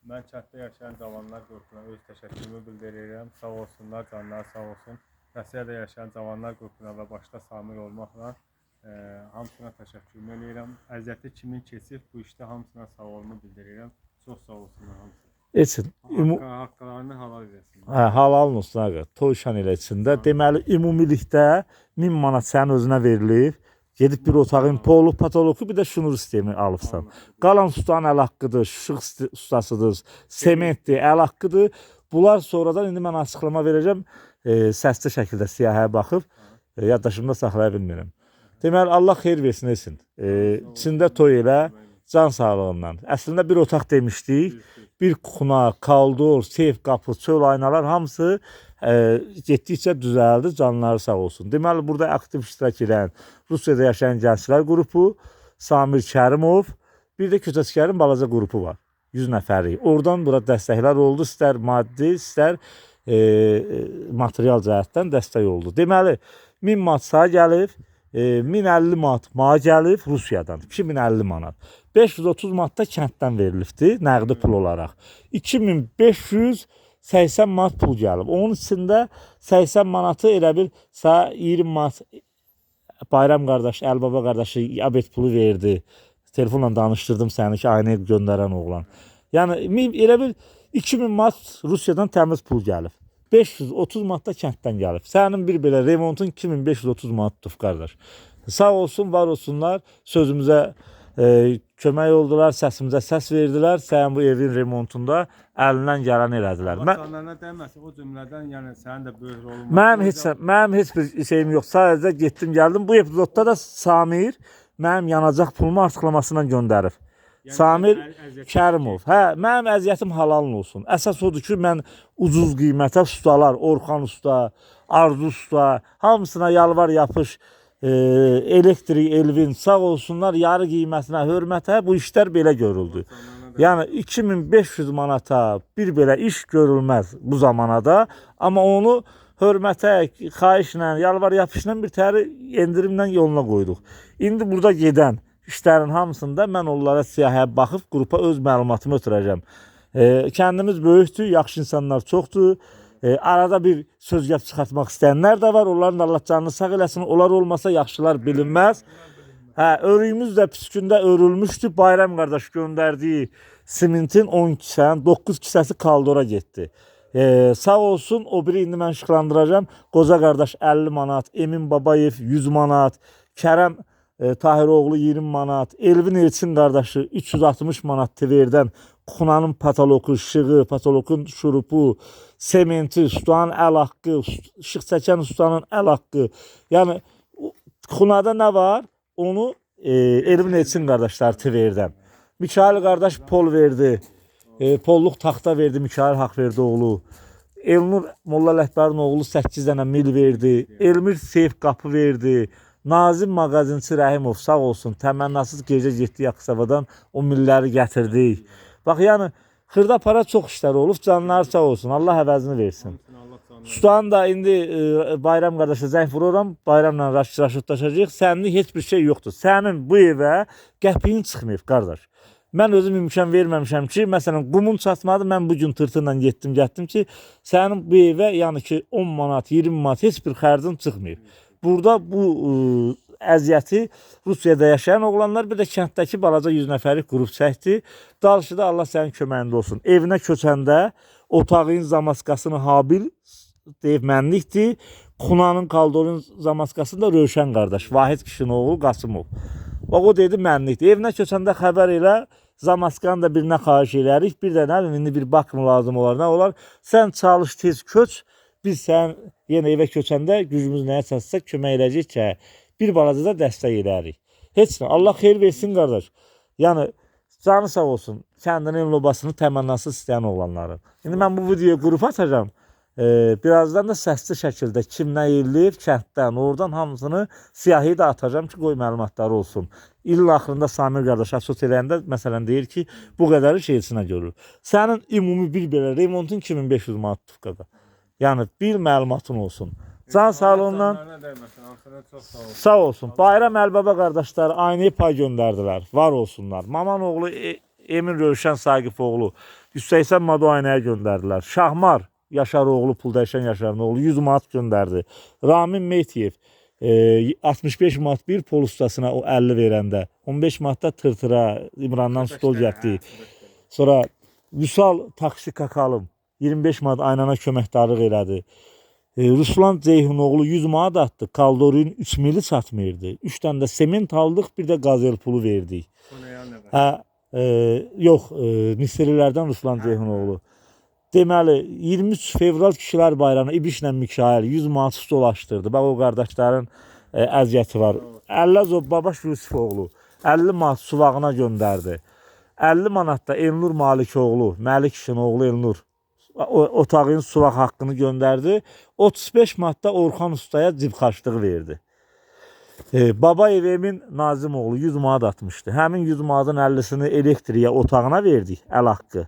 Mən kənddə yaşayan cavanlar qrupuna öz təşəkkürümü bildirirəm. Sağ olsunlar, canları sağ olsun. Rusiyada yaşayan cavanlar qrupuna və başda Samir olmaqla hamısına təşəkkürümü eləyirəm. Əziyyəti kimin keçib bu işdə hamısına sağ olunu bildirirəm. Çox sağ olsunlar hamısı. Elçin, Haqqlarını halal eləsinlər. Hə, halalın olsun ağa. Toy şan elə içində. Deməli, ümumilikdə 1000 manat sənin özünə verilib. Gedib bir otağın polu, patoloku, bir də şunur sistemi alıbsan. Qalan ustanın əl haqqıdır, işıq ustasıdır, sementdir, əl haqqıdır. Bunlar sonradan indi mən açıqlama verəcəm. Səsli şəkildə siyahıya baxıb yaddaşımda saxlaya bilmirəm. Deməli, Allah xeyir versin Elçin. İçində toy elə, can sağlığından. Əslində bir otaq demişdik. Bir kuxuna, kaldor, seyf qapı, çöl aynalar hamısı getdikcə düzəldi, canları sağ olsun. Deməli, burada aktiv iştirak edən Rusiyada yaşayan gənclər qrupu, Samir Kərimov, bir də Köçəçkərin balaca qrupu var. 100 nəfərlik. Oradan bura dəstəklər oldu, istər maddi, istər material cəhətdən dəstək oldu. Deməli, 1000 manat sağ gəlib, 1050 manat mənə gəlib Rusiyadan, 2050 manat. 530 manat da kənddən verilibdi nəqdi pul olaraq. 2580 manat pul gəlib. Onun içində 80 manatı elə bil sağ 20 manat Bayram qardaş, Əlbaba qardaşı abet pulu verdi. Telefonla danışdırdım səni ki, aynaya göndərən oğlan. Yəni elə bil 2000 manat Rusiyadan təmiz pul gəlib. 530 manat da kənddən gəlib. Sənin bir belə remontun 2530 manat tutub qardaş. Sağ olsun, var olsunlar. Sözümüzə kömək oldular, səsimizə səs verdilər. Sənin bu evin remontunda əlindən gələni elədilər. Allah canlarına dəyməsin. O cümlədən yəni sənin də böyük rolun var. Mənim heç bir şeyim yox. Sadəcə getdim, gəldim. Bu epizodda da Samir mənim yanacaq pulumu artıqlamasından göndərib. Yəni Samir sən Kərimov. Hə, mənim əziyyətim halalın olsun. Əsas odur ki, mən ucuz qiymətə ustalar, Orxan usta, Arzu usta, hamısına yalvar yapış, elektrik, Elvin sağ olsunlar, yarı qiymətinə, hörmətə bu işlər belə görüldü. Yəni 2500 manata bir belə iş görülməz bu zamanada, amma onu hörmətə, xahişlə, yalvar yapışla bir təri endirimlə yoluna qoyduq. İndi burada gedən işlərin hamısında mən onlara siyahıya baxıb qrupa öz məlumatımı ötürəcəm. Kəndimiz böyükdür, yaxşı insanlar çoxdur. Arada bir söz gəp çıxartmaq istəyənlər də var. Onların da Allah canını sağ eləsin. Onlar olmasa yaxşılar bilinməz. Hə, örüyümüz də pis gündə örülmüşdü. Bayram qardaş göndərdiyi simentin 10 kisənin 9 kisəsi kaldora getdi. Sağ olsun, o biri indi mən işıqlandıracağam. Qoca qardaş 50 manat, Emin Babayev 100 manat, Kərəm Tahiroğlu 20 manat, Elvin Elçin qardaşı 360 manat Tverdən Xunanın patoloku, işığı, patolokun şurupu, sementi, ustanın əl haqqı, işıq çəkən ustanın əl haqqı. Yəni Xunada nə var? Onu Elvin Elçin qardaşlar Tverdən. Mikail qardaş pol verdi. Polluq taxta verdi Mikail Haqverdioğlu. Elnur Molla Ələkbərin oğlu 8 dənə mil verdi. Elmir seyf qapı verdi. Nazim mağazinçi Rəhimov sağ olsun. Təmənnasız gecə getdik Yaksavadan o milləri gətirdik. Bax yəni xırda para çox işlər olub. Canları sağ olsun. Allah əvəzini versin. Ustanın da indi Bayram qardaşa zəng vururam. Bayramla raşitlaşacağıq. Sənin heç bir şey yoxdur. Sənin bu evə qəpiyin çıxmayıb qardaş. Mən özüm imkan verməmişəm ki, məsələn, qumun çatmadı, mən bu gün tırtırla getdim, gəldim ki, sənin bu evə, yəni ki, 10 manat, 20 manat heç bir xərcin çıxmayıb. Burada bu əziyyəti Rusiyada yaşayan oğlanlar, bir də kənddəki balaca 100 nəfərlik qrup çəkdi. Dalşı da Allah sənin köməyində olsun. Evinə köçəndə otağın zamaskasını Habil deyib mənlikdir. Xunanın kaldorun zamaskasını da Rövşən qardaş, Vahid kişinin oğlu Qasımov. Bax o dedi mənlikdir. Evinə köçəndə xəbər elə, zamaskanı da birinə xahiş elərik. Bir də nə bilim indi bir bakım lazım olar, nə olar. Sən çalış tez köç. Biz sən yenə evə köçəndə gücümüz nəyə çatsa kömək eləyəcəyik ki, bir balaca da dəstək elərik. Heç nə. Allah xeyir versin qardaş. Yəni canı sağ olsun. Kəndinin lobasını təmənnasız istəyən oğlanların. İndi mən bu videoyu qrupa atacağam. Birazdan da səsli şəkildə kim nə eləyib kənddən, oradan hamısını siyahıya da atacağam ki, qoy məlumatları olsun. İlin axırında Samir qardaş açot eləyəndə məsələn deyir ki, bu qədəri şeysinə görür. Sənin ümumi bir belə remontun 2500 manat tutub qaqa. Yəni bir məlumatın olsun. Can sağlığından sağ olsun. Bayram Əlbaba qardaşlar aynaya pay göndərdilər. Var olsunlar. Mamanoğlu Emin Rövşən Saqifoğlu 180 manat o aynaya göndərdilər. Şahmar Yaşaroğlu, pul dəyişən Yaşarın oğlu 100 manat göndərdi. Ramin Mehdiyev 65 manat bir pol ustasına o 50 verəndə, 15 manat da tırtıra İmrandan stol gətirdik. Sonra Vüsal taksi kakalım 25 manat aynana köməkdarlıq elədi. Ruslan Ceyhunoğlu 100 manat atdı. Kaldorun 3 mili çatmırdı. 3 dənə də sement aldıq, bir də qazel pulu verdik. Hə, yox, Misirlilərdən Ruslan Ceyhunoğlu. Deməli, 23 fevral Kişilər Bayramı İbişlə Mikail 100 manat stol açdırdı. Bax o qardaşların əziyyəti var. Əlləzov Babaş Yusifoğlu 50 manat suvağına göndərdi. 50 manat da Elnur Malikoğlu, Məlik işin oğlu Elnur otağın suvaq haqqını göndərdi. 35 manat da Orxan ustaya cib xərcliyi verdi. Babayev Emin Nazimoğlu 100 manat atmışdı. Həmin 100 manatın 50-sini elektriyə otağına verdik, əl haqqı.